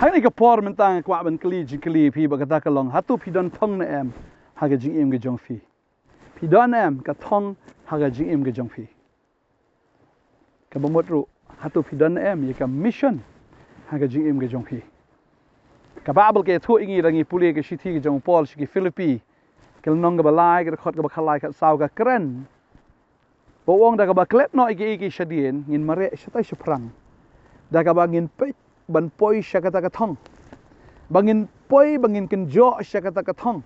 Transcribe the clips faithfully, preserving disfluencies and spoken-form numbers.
Ha kane ka por mynta nga kwah ban kylli jingkylli ïa phi, bad kata ka long, hato phi don thong ne em ha ka jingim ka jong phi? Phi don em ka thong ha ka jingim ka jong phi? Kaba mut ruh, hato phi don em ïa ka mission ha ka jingim ka jong phi? Ka Baibl ka ïathuh ïa ngi, lada ngi pule ka shithi ka jong u Paul sha ki Philippi, ka lynnong kaba lai, ka dkhot kaba khatlai khatsaw, ka kren ba u ong, da kaba klet noh ïa kiei kiei shadien, ngin mareh shatai shaphrang, da kaba ngin peit ban poi sha kata ka thong, ba ngin poi, ba ngin kynjoh sha kata ka thong.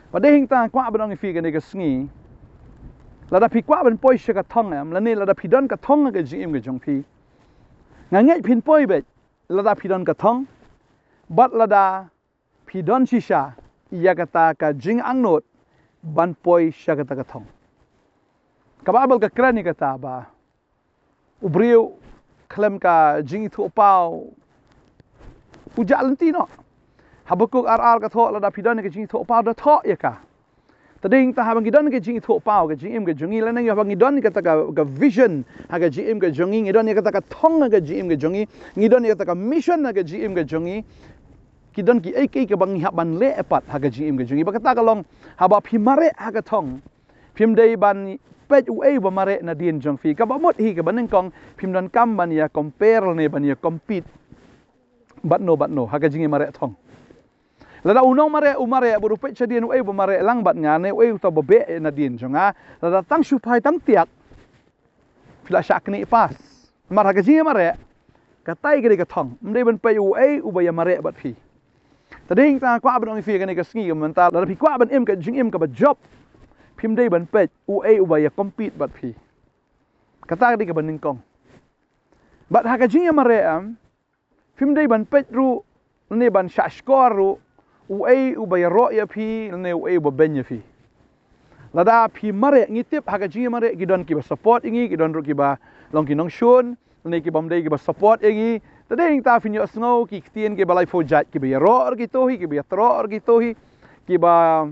Bad dei hangta nga kwah ban ong ïa phi kane ka sngi, lada phi kwah ban poi sha ka thong em, lane lada phi don ka thong ha ka jingim ka jong phi, nga ngeit phin poi beit lada phi don ka thong, bad lada phi don shisha ïa kata ka jingangnud ban poi sha kata ka thong. Ka Baibl ka kren ïa kata ba u briew khlem ka jingithuhpaw u jah lynti noh. Habakuk ar ar ka thoh, lada phi don ka jingithuhpaw, da thoh ïa ka. Te dei hangta haba ngi don ka jingithuhpaw ha ka jingim ka jong ngi, lane haba ngi don kata ka, ka vision ha ka jingim ka jong ngi, ngi don ïa kata ka thong ha ka jingim ka jong ngi, ngi don ïa kata ka mission ha ka jingim ka jong ngi, ki don kiei kiei kaba ngi hap ban leh pat ha ka jingim ka jong ngi. Bad kata ka long, haba phi mareh ha ka thong, phim dei ban peit uei ba mareh nadien jong phi. Kaba mut hi, kaba nyngkong, phim donkam ban ïa compare ne ban ïa compete bad no bad no ha ka jingïamareh thong. Lada u nongmareh u mareh bad u peit shadien uei ba mareh lang bad nga, ne uei uta ba beh nadien jong nga, lada tang shu phai tang tiak, phi la shah knieh pass. Namar ha ka jingïamareh, katai ka dei ka thong, ym dei ban peit uei uba ïamareh bad phi. Te dei hangta nga kwah ban ong ïa phi kane ka sngi ka mynta, lada phi kwah ban im ka jingim kaba jop, phim dei ban peit uei uba ïa compete bad phi. Kata ka dei kaba nyngkong. Bad ha ka jingïamareh em, phim dei ban peit ruh, lane ban shah shkor ruh, uei uba ïaroh ïa phi, lane uei uba beiñ ïa phi. Lada phi mareh, ngi tip ha ka jingïamareh ki don kiba support ïa ngi, ki don ruh kiba long ki nongshun, lane kibym dei kiba support ïa ngi. Te dei hangta phin ïohsngew ki ktien kiba laiphew jait, kiba ïaroh ruh kito hi, kiba ïatroh ruh kito hi, kiba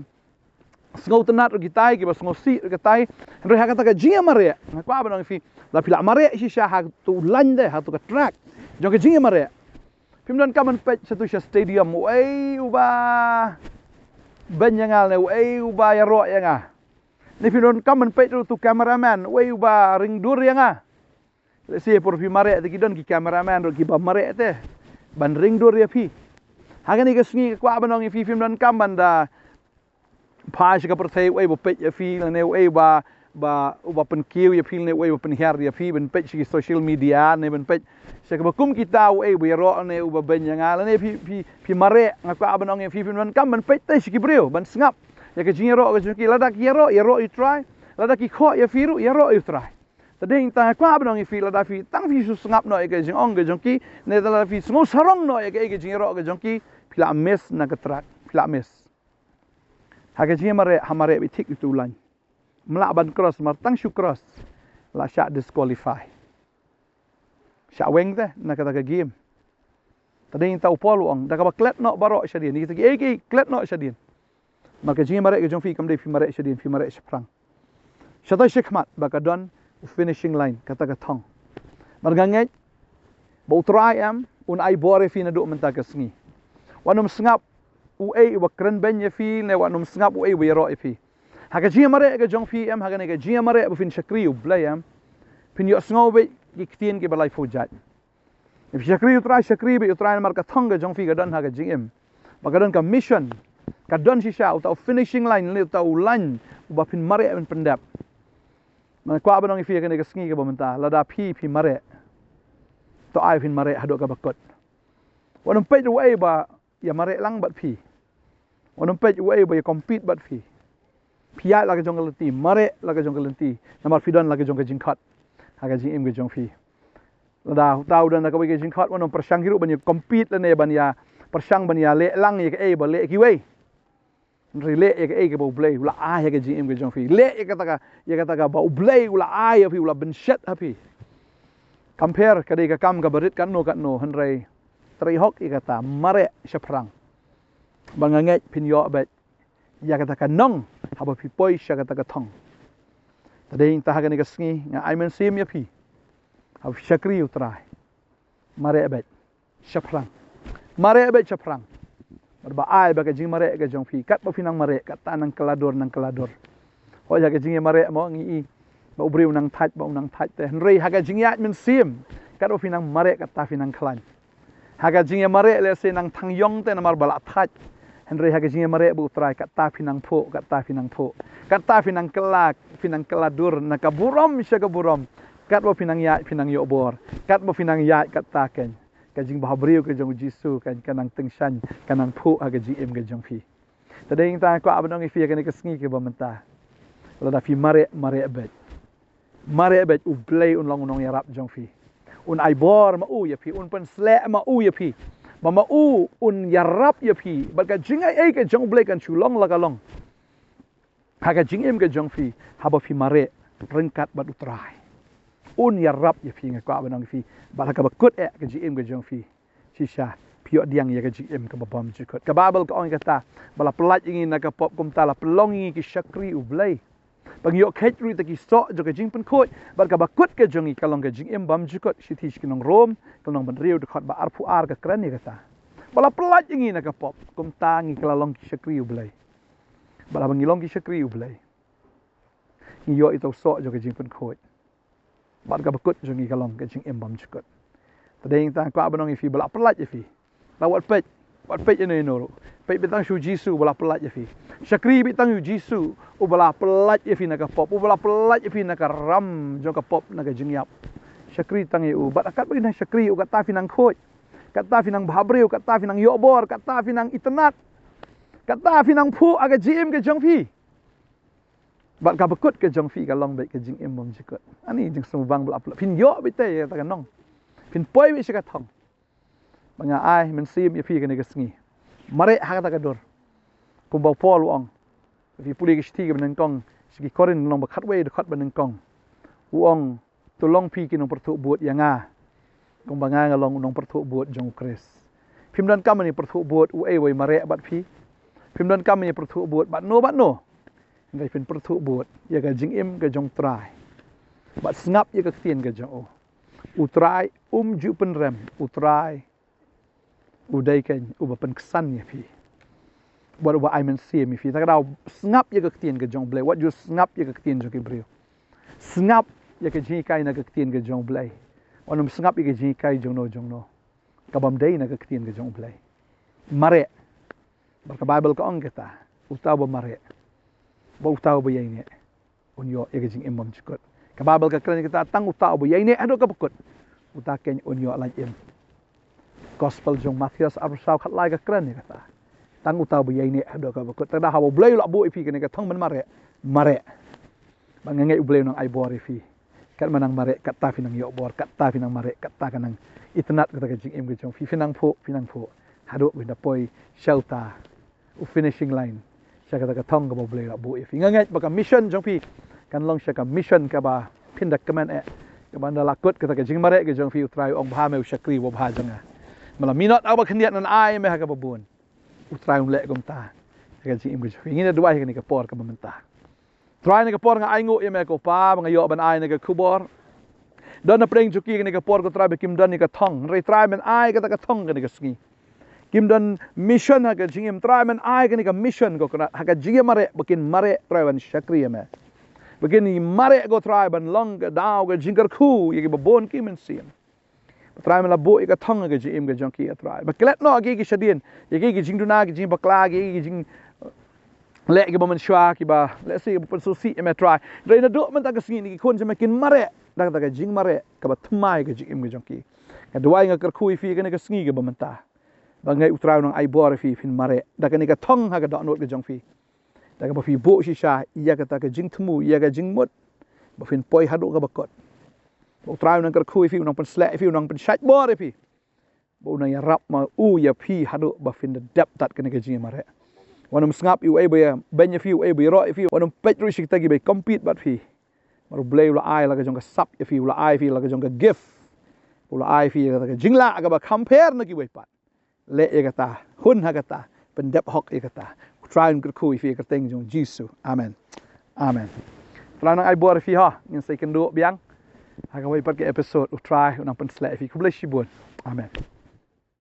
sngewtynnat ruh kitai, kiba sngewsih ruh kitai. Hynrei ha kata ka jingïamareh, nga kwah ban ong ïa phi, lada phi la mareh shisha ha tu lain te, ha tu ka track jong ka jingïamareh, phim donkam ban peit sha tu sha stadium uei uba beiñ ïa nga, ne uei uba ïaroh ïa nga. Ne phim donkam ban peit ruh tu cameraman uei uba ring dur ïa nga. Lehse por phi mareh te ki don ki cameraman ruh kiba mareh te ban ring dur ïa phi. Ha kane ka sngi nga kwah ban ong ïa phi, phim donkam ban da phai sha ka pyrthei uei ba peit ïa phi, lane uei ba, ba, uba pynkiew ïa phi, lane uei ba pynhiar ïa phi, ban peit sha ki social media, ne ban peit sha kaba kum kita, uei ba ïaroh ne uba beiñ ïa nga, lane phi, phi, phi mareh, nga kwah ban ong ïa phi, phim donkam ban peit te sha ki briew, ban sngap ïa ka jingïaroh ka jong ki. Lada ki ïaroh, ïaroh ïa u Trai. Lada ki khoh ïa phi ruh, ïaroh ïa u Trai. Te dei hangta nga kwah ban ong ïa phi, lada phi tang phi shu sngap noh ïa ka jingong ka jong ki, ne lada phi sngew sarong noh ïa ka, ïa ka jingïaroh ka jong ki, phi la miss na ka track, phi la miss. Ha ka jingïamareh, ha mareh beit thik ïa tu lain. Ym lah ban cross, namar tang shu cross la shah disqualify. Shah weng te na kata ka game. Te dei hangta u Paul u ong, da kaba klet noh baroh shadien. Ïa kita kiei kiei klet noh shadien. Namar ka jingïamareh ka jong phi kam dei phi mareh shadien, phi mareh shaphrang. Shatai shakhmat ba ka don u finishing line, kata ka thong. Bad nga ngeit ba u Trai em un ai bor ïa phi naduh mynta ka sngi. Wat nym sngap uei uba kren beiñ ïa phi, ne wat nym sngap uei uba ïaroh ïa phi. Ha ka jingïamareh ka jong phi em, ha kane ka jingïamareh ba phin shakri ïa u Blei em, phin ïohsngew beit ki ktien kiba laiphew jait. Phi shakri u Trai, shakri beit u Trai, namar ka thong ka jong phi ka don ha ka jingim. Ba ka don ka mission, ka don shisha uta u finishing line, lane uta u lain uba phin mareh ban pyndep. Nga kwah ban ong ïa phi ha kane ka sngi kaba mynta, lada phi, phi mareh, to ai phin mareh haduh kaba kut. Wat nym peit uei ba ïamareh lang bad phi. Wat nym peit uei ba ïa compete bad phi. Phi ïaid la ka jong ka lynti, mareh la ka jong ka lynti, namar phi don la ka jong ka jingkhot ha ka jingim ka jong phi. Lada uta u don la kawei ka jingkhot, wat nym pyrshang hi ruh ban ïa compete lane ban ïa pyrshang ban ïa leh lang ïa kaei ba leh kiwei. Hynrei leh ïa kaei kaba u Blei u la ai ha ka jingim ka jong phi. Leh ïa kata ka, ïa kata kaba u Blei u la ai ha phi, u la bynshet ha phi. Compare ka dei ka kam kaba rit katno katno, hynrei trei hok ïa kata, mareh shaphrang. Ba nga ngeit phin ïoh beit ïa kata ka nong haba phi poi sha kata ka thong. Te dei hangta ha kane ka sngi nga ai mynsiem ïa phi, haba phi shakri u Trai, mareh beit shaphrang. Mareh beit shaphrang. Bad ba ai ba ka jingmareh ka jong phi, katba phi nang mareh, kata nang kylla dur, nang kylla dur. Hooid, ha ka jingïamareh mo ngi i ba u briew u nang thait, ba u nang thait te. Hynrei ha ka jingïaid mynsiem, katba phi nang mareh, kata phi nang khlaiñ. Ha ka jingïamareh lehse nang thang ïong te namar ba la thait. Hynrei ha ka jingïamareh bad u Trai, kata phi nang phuh, kata phi nang phuh. Kata phi nang kylla, phi nang kylla dur na ka burom sha ka burom. Katba phi nang ïaid phi nang ïoh bor. Katba phi nang ïaid kata keiñ, ka jingbhabriew ka jong u Jisu keiñ ka nang tyngshaiñ, ka nang phuh ha ka jingim ka jong phi. Te dei ngi tang kwah ban ong ïa phi ha kane ka sngi kaba mynta, lada phi mareh, mareh beit. Mareh beit, U Blei un long u nongïarap jong phi. Un ai bor ma u ïa phi, un pynsleh ma u ïa phi. Ba ma u un ïarap ïa phi, bad ka jingai ei ka jong U Blei kan shu long la ka long. Ha ka jingim ka jong phi, haba phi mareh ryngkat bad u Trai, un ïarap ïa phi, nga kwah ban ong ïa phi. Bad ha kaba kut eh ka jingim ka jong phi, shisha phi ïoh pdiang ïa ka jingim kaba bymjukut. Ka Baibl ka ong ïa kata, ba la pyllait ïa ngi na ka pop, kumta la pynlong ïa ngi ki shakri U Blei. Ba ngi ïoh kheit ruh ïa kita ki soh jong ka jingpynkhuid. Bad kaba kut ka jong ngi ka long ka jingim bymjukut. Shithi sha ki nong Rom, ka lynnong ba hynriew, dkhot ba arphew ar ka kren ïa kata. Ba la pyllait ïa ngi na ka pop, kumta ngi kylla long ki shakri U Blei. Bad haba ngi long ki shakri U Blei, ngi ïoh ïa uta u soh jong ka jingpynkhuid. Bad kaba kut jong ngi ka long ka jingim bymjukut. Te dei ngi tang kwah ban ong ïa phi, ba la pyllait ïa phi. La wat peit, wat peit ïano ïano ruh. Peit beit tang sha u Jisu uba la pyllait ïa phi. Shakri beit tang ïa u Jisu uba la pyllait ïa phi na ka pop, uba la pyllait ïa phi na ka ram jong ka pop, na ka jingïap. Shakri tang ïa u, bad katba phi nang shakri ïa u, kata phi nang khuid. Kata phi nang bhabriew, kata phi nang ïoh bor, kata phi nang itynnad. Kata phi nang phuh ha ka jingim ka jong phi. Bad kaba kut ka jong phi ka long beit ka jingim bymjukut. Ani jingsngewbang ba la pyllait. Phin ïoh beit te ïa kata ka nong. Phin poi beit sha ka thong. Ba nga ai mynsiem ïa phi kane ka sngi. Mareh ha kata ka dur. Kumba u Paul u ong. Phi pule ka shithi kaba nyngkong sha ki Korinth, lynnong ba khatwei, dkhot ba nyngkong. U ong, to long phi ki nongpyrthuh bud ïa nga, kumba nga nga long u nongpyrthuh bud jong u Khrist. Phim donkam ban ïa pyrthuh bud uei uei mareh bad phi. Phim donkam ban ïa pyrthuh bud bad no bad no. Hynrei phin pyrthuh bud ïa ka jingim ka jong u Trai. Bad sngap ïa ka ktien ka jong u. U Trai um ju pynrem, u Trai u dei keiñ uba pynksan ïa phi. Bad uba ai mynsiem ïa phi. Te ka daw sngap ïa ka ktien ka jong u Blei. Wat ju sngap ïa ka ktien jong ki briew. Sngap ïa ka jinghikai na ka ktien ka jong u Blei. Wat nym sngap ïa ka jinghikai jong no jong no. Ka bym dei na ka ktien ka jong u Blei. Mareh. Bad ka Baibl ka ong kata, uta uba mareh, bad uta uba ïaineh, un ïoh ïa ka jingim bymjukut. Ka Baibl ka kren kata, tang uta uba ïaineh haduh kaba kut, uta keiñ un ïoh lait im. Gospel jong Mathaios arphew saw khatlai ka kren ïa kata. Tang uta uba ïaineh haduh kaba kut. Te da haba u Blei u la buh ïa phi kane ka thong ban mareh, mareh. Ba nga ngeit u Blei u nang ai bor ïa phi. Katba nang mareh, kata phi nang ïoh bor, kata phi nang mareh, kata ka nang itynnad kata ka jingim ka jong phi, phi nang phuh, phi nang phuh. Haduh phin da poi sha uta u finishing line. Sha kata ka thong kaba u Blei u la buh ïa phi. Nga ngeit ba ka mission jong phi kan long sha ka mission kaba phin da kmen eh. Kaba ynda la kut kata ka jingmareh ka jong phi, u Trai u ong, bha me u shakri uba bha jong nga. Me la minot ha kaba khyndiat, ngan ai me ha kaba bun. U Trai um leh kumta. Ka jingim ka jong phi. Ngin ïa duwai ha kane ka por kaba mynta. Trai, na ka por nga ainguh ïa me ko Pa, ba nga ïoh ban ai na ka khubor. Don na pdeng jong ki kane ka por ko Trai ba kim don ïa ka thong. Hynrei Trai men ai kata ka thong kane ka sngi. Kim don mission ha ka jingim, Trai men ai kane ka mission ko Kynrad ha ka jingïamareh, ba kin mareh Trai ban shakri ïa me. Ba kin mareh ko Trai ban long ka daw ka jingkyrkhu ïa kiba bun ki mynsiem. Ba Trai men la buh ïa ka thong ha ka jingim ka jong ki, ah Trai. Ba klet noh ïa ki shadien, ïa ki jingduna, ki jingbakla, ïa ki jing, eh, leh kiba mynshuwa, kiba lehse kiba pynsngewsih ïa me Trai. Hynrei naduh mynta ka sngi kine ki khun jong me kin mareh da kata ka jingmareh kaba thymmai ha ka jingim ka jong ki. Nga duwai, nga kyrkhu ïa phi ha kane ka sngi kaba mynta. Ba nga ngeit u Trai u nang ai bor ïa phi, phin mareh da kane ka thong ha ka dohnud ka jong phi. Da kaba phi buh shisha ïa kata ka jingthmu, ïa ka jingmut, ba phin poi haduh kaba kut. Ba u Trai u nang kyrkhu ïa phi, u nang pynshlur ïa phi, u nang pynshait bor ïa phi. Ba u nang ïarap ma u ïa phi haduh ba phin da dep tat kane ka jingïamareh. Wat nym sngap ïa uei ba ïabeiñ ïa phi, uei ba ïaroh ïa phi, wat nym peit ruh sha kita kiba compete bad phi. Namar u Blei u la ai la ka jong ka sap ïa phi, u la ai phi la ka jong ka gift. U la ai phi ïa kata ka jinglah kaba kham pher na kiwei pat. Leh ïa kata, hun ha kata, pyndep hok ïa kata. U Trai un kyrkhu ïa phi ha ka kyrteng jong u Jisu. Amen. Amen. U Trai un ai bor ïa phi ha, ngin sa ïakynduh biang ha kawei pat ka episode, u Trai u nang pynshlur ïa phi. Khublei shibun. Amen.